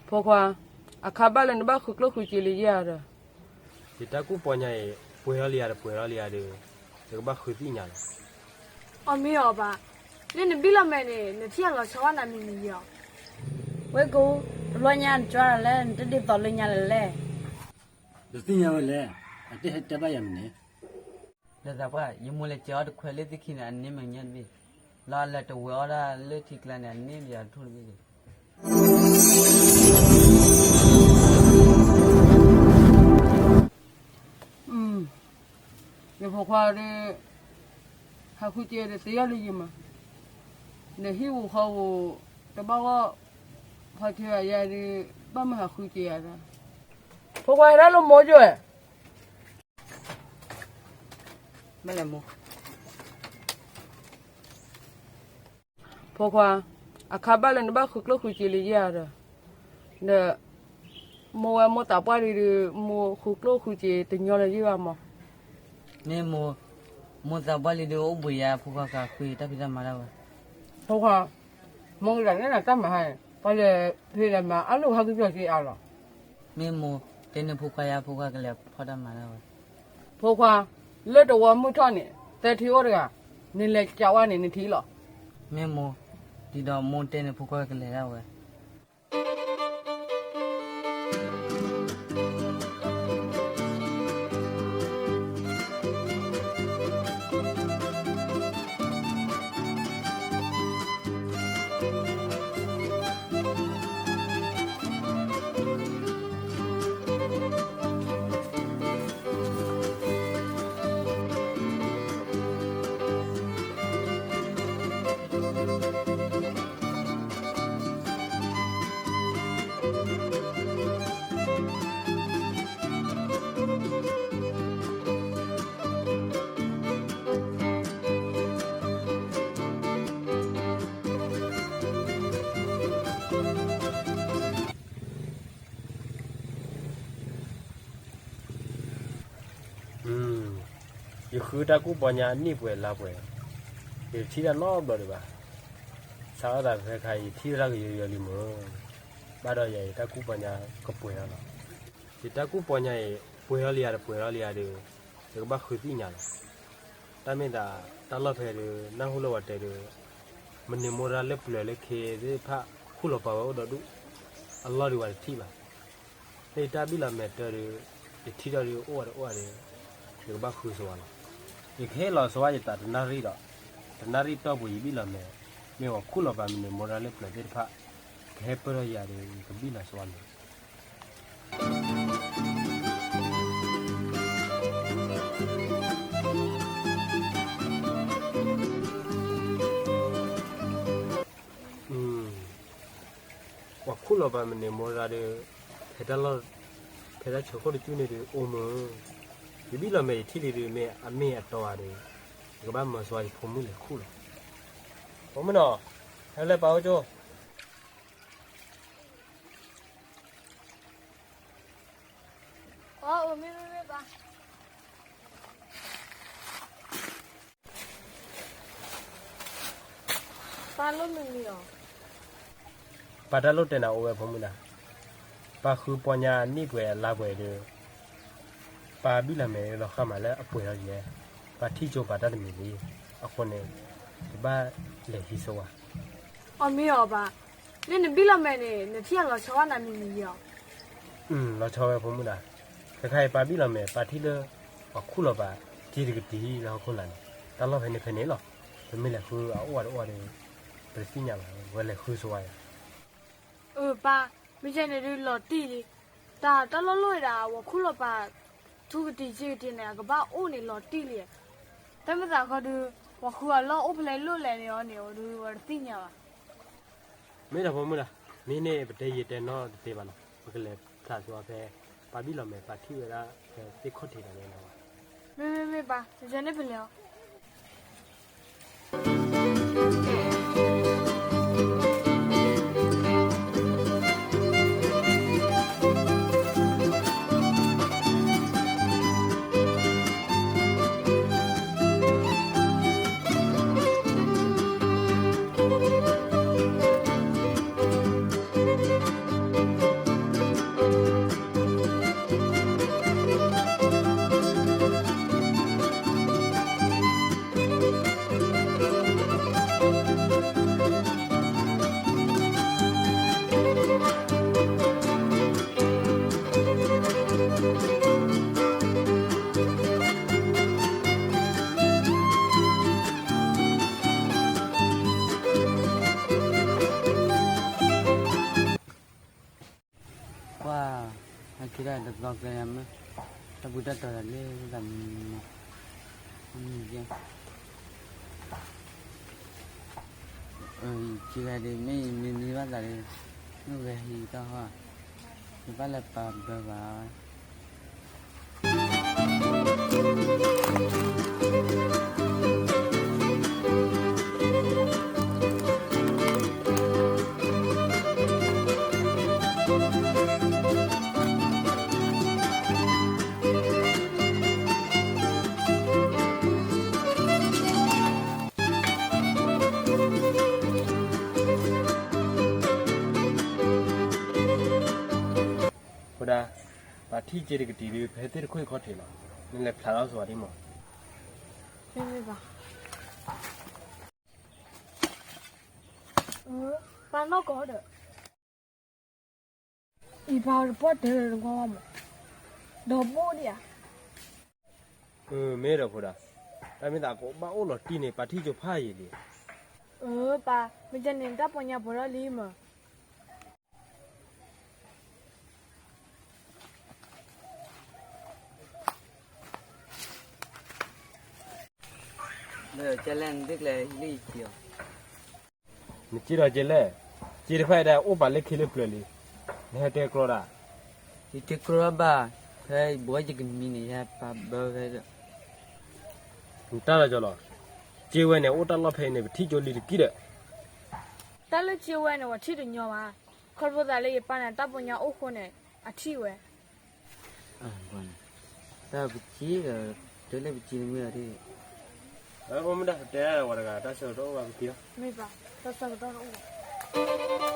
ဖိခွါ, အခါဘၣ်လၢနဘၣ်ဃုကျိၣ်ဃုစ့လၢယၤဒီး, ယတၢ်ကူၣ်ပီညါအံၤ ပှဲၤထီၣ်လံယၤတပှဲၤထီၣ်လံယၤဒီး, ယကဘၣ်ဃုသ့ၣ်ညါလီၤ. အီၣ်မ့ၢ်အီၤဘၣ်, လၢနဘံၣ်လီၤမဲာ်န့ၣ် နထံၣ်အလီၤဆီဘၣ်နၤမံၤမံၤယီၤ. ဝဲကိ, တဘျီညါနကၠီလၢနတဒ်သိးလၢညါလၢလဲၣ်. တသ့ၣ်ညါဝဲလဲၣ်, အတဟဲတဲဘၣ်ယၤမနုၤလဲၣ်. ဒီးသးပှၢ်, ယမိၢ်လဲၤစဲးအီၣ်တခွဲလၢသ့ၣ်ခံန့ၣ် အန့ၢ်မ့ၢ်ညါတဘ့ၣ်, လီၤအလၢတဝဲၤအီၣ်ဒၣ်လၢထံကျါန့ၣ် အန့ၢ်ယၤတထူၣ်တဘ့ၣ်န့ၣ်. ယဖိခွါဒီး ဟးဃုစ့ဒီး သ့ၣ်ညါလၢယမၤ, နဟံၣ်ဧိၤဃီဧိၤ တဘၣ်ဂီၢ်, ဖီထံဂၤယၤဒီး ဘၣ်မၤဟးဃုစ့ယၤ, ဖိခွါဟဲဒၣ်လၢမိၢ်ယိၣ်ဧၢ. မ့ၢ်လဲၣ်မိၢ်. ဖိခွါ, အခါဘၣ်လၢနဘၣ်ဃုကျိၣ်ဃုစ့လၢယၤဒီး, ဒီး မိၢ်ဝဲမိၢ်သးပှၢ်လံဒီး မိၢ်ဃုကျိၣ်ဃုစ့တညီလၢယဂီၢ်မး. မ့ၢ်မိၢ်, မိၢ်သးပှၢ်လံဒီး အိၣ်ဘှံးယၤ ဖိခွါကဃုတၢ်ဖံးတၢ်မၤဒၣ်ဝဲ. ဖိခွါ, မိၢ်ကလဲၤန့ၢ်နတၢ်မၤဟါန့ၣ် ပှၤလဲၤဖံးလဲၤမၤအါလီၢ်ဟဲကစီၣ်က့အါလီၤ. မ့ၢ်မိၢ်, တဲန့ၣ်ဖိခွါယၤ ဖိခွါကလဲၤဖီၣ်တၢ်မၤဒၣ်ဝဲ. ဖိခွါ, လၢတဝီမုၢ်ထီၣ်န့ၣ် သၢထံအိၣ်တဂၤ, နလဲၤကးဝဲန့ၣ် နထံၣ်လီၤ. မ့ၢ်မိၢ်, ဒ်ဒီးမိၢ်တဲန့ၣ် ဖိခွါကလဲၤဒၣ်ဝဲ. ယဃုတၢ်ကူၣ်ပီညါအနံၣ်ပှဲၤလါပှဲၤ, ယတထံၣ်တၢ်နီတဘျီဒံးဘၣ်. စးထီၣ်သးဖဲခါ ယထံၣ်တၢ်ကယီယီလံမ့ၢ်, ဘၣ်ဒီးယၤ ယတၢ်ကူၣ်ပီညါကပှဲၤထီၣ်လီၤ. ယတၢ်ကူၣ်ပီညါအံၤ ပှဲၤထီၣ်လံယၤတပှဲၤထီၣ်လံယၤဒီး, ယကဘၣ်ဃုသ့ၣ်ညါလီၤ. တၢ်မ့ၢ်သး တၢ်လီၢ်ဖဲဒီး နၢ်ဟူလၢဝဲတဲဒီး, မနုၤမိၢ်ရၢ်လၢပျၢၤလၢခ့သ့ၣ်တဖၣ် ခူၣ်လီၤပာ်ဝဲအိၣ်ဒီးဒူၣ်, အလီၢ်ဒံးဝဲတထံၣ်ဘၣ်. လၢယတၢ်ဘံၣ်လီၤမဲာ်တၢ်ဒီး, ယထံၣ်ထီၣ်ဒီးအိၣ်ဝဲတအိၣ်ဝဲဒီး, ယကဘၣ်ဃုစိဝဲလီၤ. ယကဟ့ၣ်လီၤစိဝဲယသးတနၣ်ရံၣ်ဒီး, တနၣ်ရံၣ်တီၢ်ပူၤယဘံၣ်လီၤမဲာ်, မ့ၢ်ဝဲခူၣ်လီၤပာ်မနုၤမိၢ်ရၢ်လၢပျၢၤသ့ၣ်တဖၣ်, ကဟဲပၢၢ်ထီၣ်ယၤဒီး ယကဘံၣ်လီၤစိဝဲန့ၣ် ပှၤခူၣ်လီၤပာ်မနုၤမိၢ်ရၢ်ဒီး, ဖဲတၢ်လီၢ်, ဖဲတၢ်ဆၢခိၣ်တကၠူၢ်န့ၣ်ဒီး အိၣ်မုာ်, ယဘံၣ်လီၤမဲာ်ယထံၣ်လံဒီး မ့ၢ်အမ့ၢ်အတီဧါဒီး, ယကဘၣ်မၤစၢၤယဖိမုၣ်လဲၤခူၣ်လီၤ. ဖိမုၣ်နီၤ, ဟဲလၢပၢ်အိၣ်ကၠိ အမ့ၢ်မ့ၢ်မ့ၢ်ပၢ် ပၢ်လိၣ်မနုၤအီၤ, ပၢ်တၢ်လိၣ်တဲနၤအိၣ်ဝဲဖိမုၣ်ဒၣ်, ပၢ်ဃုပီညါအနံၣ်ပှဲၤအလါပှဲၤဒီး, ပၢ်ဘံၣ်လီၤမဲာ်လီၤဃၣ်မးလၢအပှဲၤထီၣ်ယဲ, ပၢ်ထံၣ်ကၠိပၢ်တၢ်တမံၤလံ, အဃိန့ၣ်, ယဘၣ်လဲၤဟံးစိဝဲ အီၣ်မ့ၢ်အီၤဘၣ်, လၢနဘံၣ်လီၤမဲာ်န့ၣ် နထံၣ်အလီၤဆီဘၣ်နၤမံၤမံၤယီၤ. လီၤဆီဝဲဖိမုၣ်ဒၣ်, ခဲခါအံၤပၢ်ဘံၣ်လီၤမဲာ် ပၢ်ထံၣ်လၢ ပှၤခူၣ်လီၤပာ် က့ၤတကတံၤလၢဟီၣ်ခိၣ်လာ်န့ၣ်, တၢ်လီၢ်ဖဲန့ၣ်ဖဲန့ၣ်လီၤ. ပမ့ၢ်လဲၤဃုအအိၣ်ဝဲတအိၣ်ဝဲဒီး, ပတသ့ၣ်ညါဘၣ်, ဝဲလဲၤဃုစိဝဲယၤ အၢ ပၢ်, မ့ၢ်ကဲန့ၣ်ဒုးလီၤတံၢ်လံ, တၢ်တၢ်လီၢ်လီၢ်ဝဲဒၣ် ပှၤခူၣ်လီၤပာ် ထူကတံၤစ့ကတံၤန့ၣ် အကဘၣ်အိၣ်န့ၣ်လီၤတံၢ်လံ. တၢ်မ့ၢ်သးခီဒုး ပှၤဃုအလီၢ်အိၣ်ဖဲလဲၣ်လိၣ်လဲၣ်န့ၣ်အီၤန့ၣ် အဒုးဝဲတသ့ၣ်ညါဘၣ်. မ့ၢ်ဒီးဖိမုၣ်ဒၣ်, မ့ၢ်န့ၣ်ပတဲယတဲနီတသ့ဘၣ်နီၤ, ပကလဲၤဖျါစိဝဲဖဲ ပၢ်ဘံၣ်လီၤမဲာ် ပၢ်ထံၣ်ဝဲဒၣ်ဖဲသ့ၣ်ခီၣ်ထံးတၢ်န့ၣ်လီၤ. မ့မ့ၢ်မ့ၢ်ပၢ်, ယန့ၣ်ပလဲၤအီၤ. က့ၤဒၣ်တသီကျဲမ့ၢ် တၢ်ပူၤတၢ်တီၤတၢ်လၢသးမံၤမံၤ မံၤယဲ က့ၤဂၤဒ်မ့ၢ်ယမံၤမံၤဘၣ်သးဒီး မ့ၢ်ဂဲၤဟံးတၢ်ဟီ ယဘၣ်လၢပာ်ဘၢဘၣ် ဖိဒါ, ပှၤထံၣ်က့ၤတကတံၤဒုး ဖဲသ့ၣ်တခိၣ်အံၤခီၣ်ထံးလီၤ. နလဲၤဖျါလီၤစှၤဒ်မး. မ့ၢ်မ့ၢ်ဘၣ်. ပၢ်နီၢ်ကီးဒီး အံၤပၢ်တပီၢ်တဲ တကွၢ်ဝဲမး, ဒီးဘိၣ်ဒံးဧါ. မ့ၢ်ဒီးဖိဒါ, တၢ်မ့ၢ်သးကဘၣ်အိၣ်လီၤတံၢ်န့ၣ် ပၢ်ထံၣ်ကၠိဖးယံာ်လံ. အၢ ပၢ်, မ့ၢ်ကဲန့ၣ် တၢ်ပီညါပှဲၤထီၣ်လံမး. ကဲလဲၣ် နတကျဲၤဟံးလၢယက့ၤအီၤ. နက့ၤဒီးကဲလဲၣ်, က့ၤတဖၣ်အံၤဒၣ်အိၣ်ပာ်လၢခံလၢပျၢၤလံ, နဟဲတဲကြီဒၣ်. ယတဲကြီဘၣ်, ဖဲယဘိးယကမံန့ၣ် ယဟဲပာ်ဘၢဖဲဒီး နတၢ်လီၤကၠီလီၤ, က့ၤဝဲန့ၣ် အိၣ်တၢ်လီၢ်ဖဲအံၤန့ၣ် ပထံၣ်ကၠိလံတကံၢ်ဒီး. တၢ်လၢက့ၤဝဲန့ၣ် ပှၤထံၣ်တညီဘၣ်, ခီဖျိသးလၢယပၢ်န့ၣ် တၢ်ပီညါအိၣ်ဃိန့ၣ် အထံၣ်ဝဲ. တၢ်ပက့ၤဒီး တဲလၢပက့ၤတမ့ၢ်အီၤဒ် မ့ၢ်ဒၣ်တဲဝဲတဂၤ တၢ်ဆၢကတီၢ်အိၣ်ဘၣ်ပက့ၤလီၤ. မ့ၢ်ဘၣ်, တၢ်ဆၢကတီၢ်တအိၣ်ဘၣ်.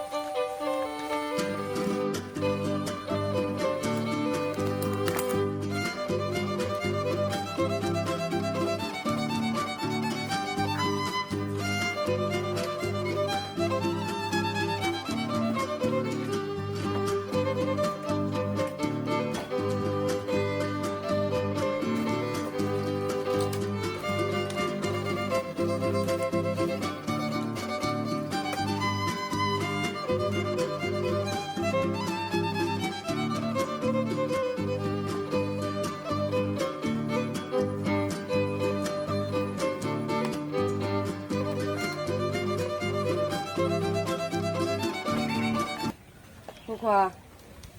ဖိခွါ,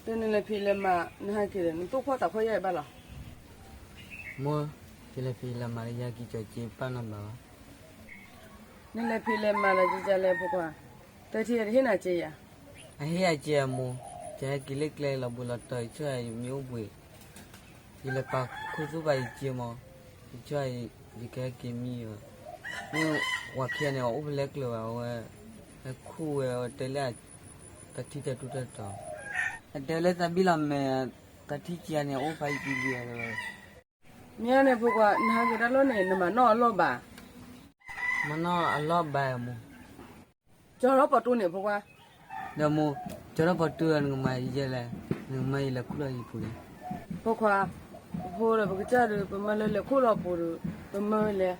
တနံၤလဲၤဖံးလဲၤမၤ နဟဲက့ၤဒီး နသိၣ်ဖှီၣ်သးဖှီၣ်ယဲၢ်ဘၣ်လီၤ. မိၢ်, ယလဲၤဖံးလဲၤမၤလၢယၤက့ၤကၠီၤက့ၤပာ်နီၢ်ဘၣ်ဘၣ်. နလဲၤဖံးလဲၤမၤလၢယကလဲၣ်ဖိခွါ, တထံၣ်တဟ့ၣ်နၤက့ၤယၤ. အဟ့ၣ်အက့ၤအမိၢ်, ယဟဲက့ၤလၢကျဲလီၤဘှံးလီၤတီၤ ယဆိကမိၣ်ယမ့ၢ်အိၣ်ဘှံး ယလဲၤပာ်ခူသူၣ်ဘၣ်ယက့ၤမး, ယဆိကမိၣ်ယကဟဲက့ၤမံဘၣ်. မ့ၢ်ဝၤခံဂၤန့ၣ် အအိၣ်ဖဲလဲၣ်ကျၢၤဘၣ်ဝဲ, ဟဲခူၣ်ဝဲ အတဲလၢ တၢ်ထံၣ်တၢ်ထူၣ်တၢ်တီၤ, အတဲလၢသးဘံၣ်လီၤမဲာ်, တၢ်ထံၣ်က့ၤန့ၣ် အအိၣ်ဖဲယက့ၤဘံၣ်လီၤ. မ့ၢ်န့ၣ်ဖိခွါ, နဟဲက့ၤတၢ်လီၢ်န့ၣ် နမၤနီၣ်အလီၢ်ဘၣ်. မၤနီၣ်အလီၢ်ဘၣ်အမိၢ်. ကၠီထီၣ်ပီးတူန့ၣ်ဖိခွါ. ဒီးမိၢ်, ကၠီထီၣ်ပီးတူ နကမၤယဲလဲၣ်, နကမၤယလဲၤခူၣ်လီၤယပူၤန့ၣ်. ဖိခွါ, ပဖိဒီးပကစၢ်ဒီး ပမၢလၢလဲၤခူၣ်လီၤပူၤဒီး ပမၢဝဲလဲၣ်.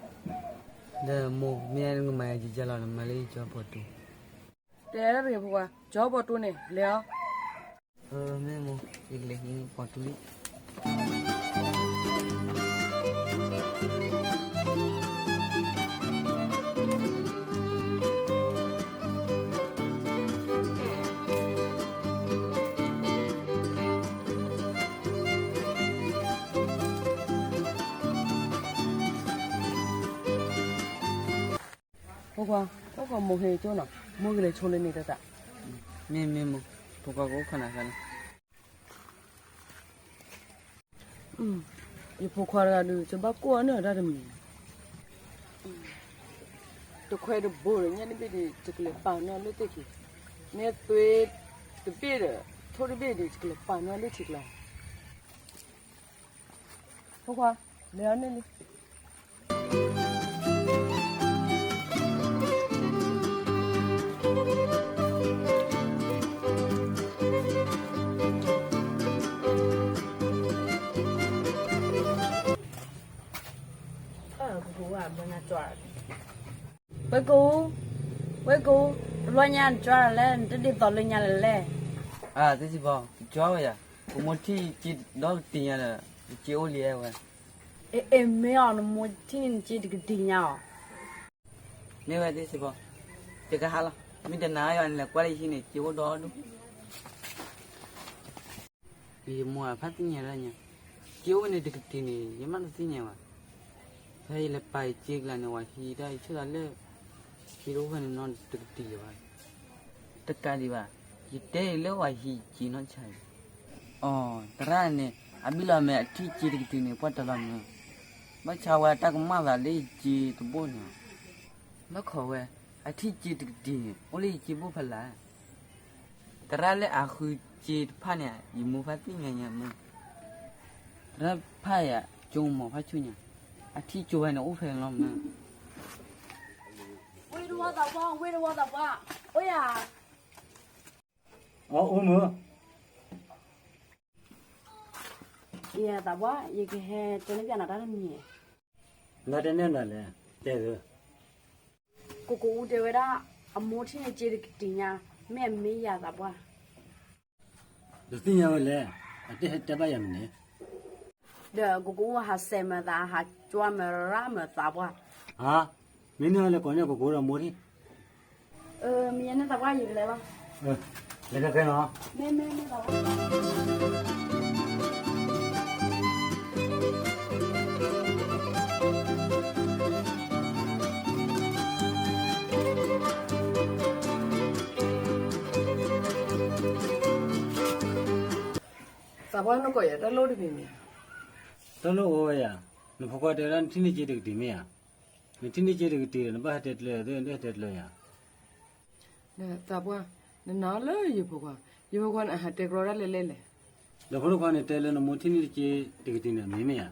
ဒီးမိၢ်, မ့ၢ်နကမၤယကကၢ်လီၤ နမၤလၢယကၠီထီၣ်ပီးတူ. တဲတဂ့ၤဖိခွါ, ကၠီထီၣ်ပီးတူန့ၣ် လဲၤအီၤ. မ့ၢ်မိၢ်, ယကလဲၤဟံးပီးတူလံ. ဖိခွါ, အိၣ်ခိးမိၢ်ဟဲကၠိနီၤ, မိၢ်ကလဲၤဆိလၢန့ၣ်တသး. မ့ၢ်မ့ၢ်မိၢ်, ဖိခွါကအိၣ်ခီနၤဃါလီၤ. ယဖိခွါတဂၤဒီး ယဘၣ်ကိၢ်အီၤန့ၢ်တၢ်တမံၤ, တခွဲတဘိဒီး ညၣ်တဘ့ၣ်ဒီး ယကလဲၤပာ်န့ၢ်အီၤလၢသ့ၣ်ခံ, နဲသွ့တဘ့ၣ်ဒီး ထိၣ်တဘ့ၣ်ဒီး ယကလဲၤပာ်န့ၢ်အီၤလၢထံကျါ. ဖိခွါ, လဲၤအီၤန့ၣ်လံ. ဝဲကိ, ဝဲကိ, တဘျီညါနကၠီလဲၣ်, နတဒ်သိးလၢညါလဲၣ်လဲၣ်. အၢ သ့ၣ်စံးဘီ, ကၠီဝဲယၤ. ပမိၢ်ထံၣ်စ့ဒီတကတံၤညါဒီး ယစ့အိၣ်လံဝဲ. အဲ အဲ မ့ၢ်အီၤ နမိၢ်ထံၣ်န့ၢ်နစ့တကတံၤညါအီၤ. မ့ၢ်ဝဲသ့ၣ်စ့ၢ်ကီး, ယကဟးလီၤ. မ့ၢ်တနာ်ယၤ နလဲၤကွၢ်လၢယဟံၣ်န့ၣ် စ့အိၣ်ဒီဒူၣ်. ယမိၢ်အဖးသ့ၣ်ညါဒၣ်ညါ, စ့အိၣ်ဝဲန့ၣ်တကတံၤန့ၣ် ယမ့ၢ်တသ့ၣ်ညါဘၣ်. ဖဲယလဲၤပာ်ယစ့ကျါန့ၣ် ဝၤဟံးတၢ် ယဆၢသးလၢ စ့တအိၣ်ဖဲန့ၣ်နီတကတံၤလၢၤဘၣ်. တကးဒံးဘၣ်, ယတဲအံၤလၢဝၤဟံးစ့နီတဆါအံၤ. အိ, သရၣ်န့ၣ် အဘံၣ်လီၤမဲာ် အထံၣ်စ့တကတံၤန့ၣ် ပှၢ်တၢၢ်လီၤမၢ်. ဘၣ်ဆၣ်ဝဲတၢ်ကမၣ်သးလၢယစ့တဘိန့ၣ်. ဘၣ်ခိးဝဲ, အထံၣ်စ့တကတံၤန့ၣ် အိၣ်လၢယစ့ဘိၣ်ဖဲလဲၣ်. သရၣ်လၢအဃုစ့တဖၣ်န့ၣ် ယမိၢ်ဖးသ့ၣ်ညါညါမၢ်. သရၣ်ဖးယၤ ကၠိမီၤဖးဆူညါ, အထံၣ်ကၠိဝဲန့ၣ်အိၣ်ဖဲလီၤမၢ်. ဝ့ၢ်တဝီသးပှၢ်, ဝ့ၢ်တဝီသးပှၢ်, အိၣ်ယၤ. အအိၣ်မၢ်. ယသးပှၢ်, ယကဟဲတဲန့ၢ်ပှၤနၤတၢ်တမံၤ. နတဲန့ၢ်နၤလဲၣ်, တဲသၢ. ကိကိအူတဲဝဲဒၣ် အမိၢ်ထံၣ်န့ၢ်စ့တကတံၤညါ, မ့ၢ်အမ့ၢ်ယၤသးပှၢ်. တသ့ၣ်ညါဝဲလဲၣ်, အတဟဲတဲဘၣ်ယၤမနုၤ. ဒီးကိကိအူဟးစဲးမၤသး ဟးကွၢ်မၤရၣ်မၤသးပှၢ်. ဟါ, မ့ၢ်န့ၢ်လဲၤကိးန့ၢ်ကိကိဒီးမိၢ်ထံၣ်. မ့ၢ်ယဲန့ၣ်သးပှၢ် ယကလဲၤလီၤ. လဲၤခဲခဲနီၤ. မ့ၢ်မ့ၢ်မ့ၢ်သးပှၢ်. သးပှၢ် နကိးယၤတၢ်လိၣ်တမံၤမ့ၢ်ဧါ. တၢ်လိၣ်အိၣ်ဝဲယၤ, နဖိခွါတဲဝဲဒၣ်နထံၣ်န့ၢ်စ့တကတံၤမ့ၢ်ဧါ. နထံၣ်န့ၢ်စ့တကတံၤဒီး နဘၣ်ဟဲတဲကျၢၤသ့ နတဟဲတဲကျၢၤယၤ. သးပှၢ်, နနာ်လၢယဖိခွါ, ယဖိခွါန့ၣ် အဟးတဲကြီတၢ်လဲၣ်လဲၣ်လဲၣ်. ဒီးဖိတခွါန့ၣ်တဲလၢနမိၢ်ထံၣ်န့ၢ်တစ့တကတံၤန့ၣ် အမ့ၢ်မ့ၢ်ဧါ.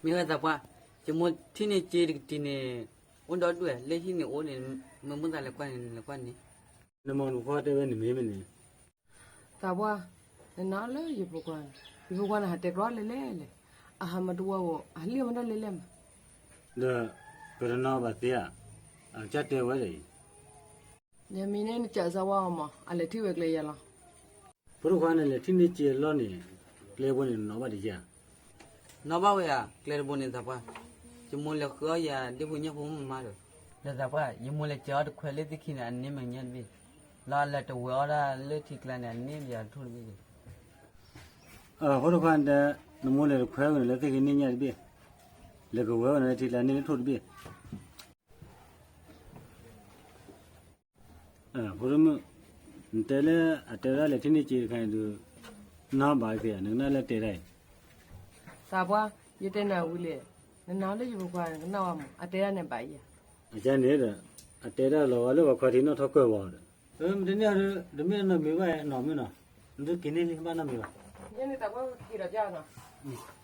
မ့ၢ်ဝဲသးပှၢ်, ယမိၢ်ထံၣ်န့ၢ်စ့တကတံၤန့ၣ် အိၣ်ဒီဒူၣ်ဝဲ, လၢဟံၣ်န့ၣ်အိၣ်န့ၣ်, မ့ၢ်မိၣ်သးလဲၤကွၢ်န့ၣ် နလဲၤကွၢ်န့ၣ်. နမိၢ်နဖိခွါတဲဝဲန့ၣ်မ့ၢ်မ့ၢ်န့ၣ်. သးပှၢ်, နနာ်လၢယဖိခွါ, ယဖိခွါန့ၣ် ဟးတဲကြီလဲၣ်လဲၣ်လဲၣ်, အဟးမၤတဝီဧိၤ အဟးလံၣ်မၤတၢ်လဲၣ်လဲၣ်မး. ဒီး ပတနီၤဘၣ်သ့ဧါ, အကစၢ်တဲဝဲဒၣ်အံၤ. ယမံၤန့ၣ် နစးစၢ်ဝါအီၤမး, အလဲၤထံၣ်ဝဲကျဲယဲလီၤ. ဖိတခွါန့ၣ်လဲၤထံၣ်န့ၢ်စ့အလီၢ်န့ၣ်, ကျဲဘိန့ၣ်နနီၣ်ဘၣ်တယဲၢ်. နီၣ်ဘၣ်ဝဲဧါ, ကျဲတဘိန့ၣ်သးပှၢ်, ယမိၢ်လဲၤဃုအီၣ်ယၤဒ့ဖိညၣ်ဖိမးမးဒီး. ဒီးသးပှၢ်, ယမိၢ်လဲၤစဲးအီၣ်တခွဲးလၢသ့ၣ်ခံန့ၣ် အန့ၢ်မဲာ်ညါတဘ့ၣ်, လၢအလဲၤတဝဲအီၣ်ဒၣ်လၢထံကျါန့ၣ် အန့ၢ်ယၤထိၣ်တဘ့ၣ်ဒီး. အဖိတခွါတဲ, နမိၢ်လဲၤတခွဲးဝဲန့ၣ် လၢသ့ၣ်ခံန့ၢ်ညါတဘ့ၣ်, လဲၤကဝဲဝဲန့ၣ်လၢထံကျါန့ၢ်လၢထိၣ်တဘ့ၣ်. ဖိတမုၣ်, နတဲလၢအတဲဝဲဒၣ်လဲၤထံၣ်န့ၢ်စ့တခါန့ၣ်ဒီး, နဘၣ်က့ၤဧါ, နကနၣ်လၢတဲဒၣ်အံၤ. သးပှၢ်, ယတဲနၤဝံၤလံ, နနာ်လၢယဖိခွါ နကနၣ်ဝဲမး, အတဲဒၣ်န့ၣ်ဘၣ်ယၤ. အကန့ၣ်ဒီး, အတဲဒၣ်လီၤဝဲလၢပှၤခွါထံနီၣ်ထီၣ်ကၢၢ်ဘၣ်ဒီး, မ့ၢ်တန့ၢ်ဒီး တမ့ၢ်နီတမံၤဘၣ်နီတမံၤနီၤ, နသုက့ၤန့ၢ်လံဘၣ်နီတမံၤဘၣ်. ယဲန့ၣ်သးပှၢ်က့ၤဒီးကနီၤ.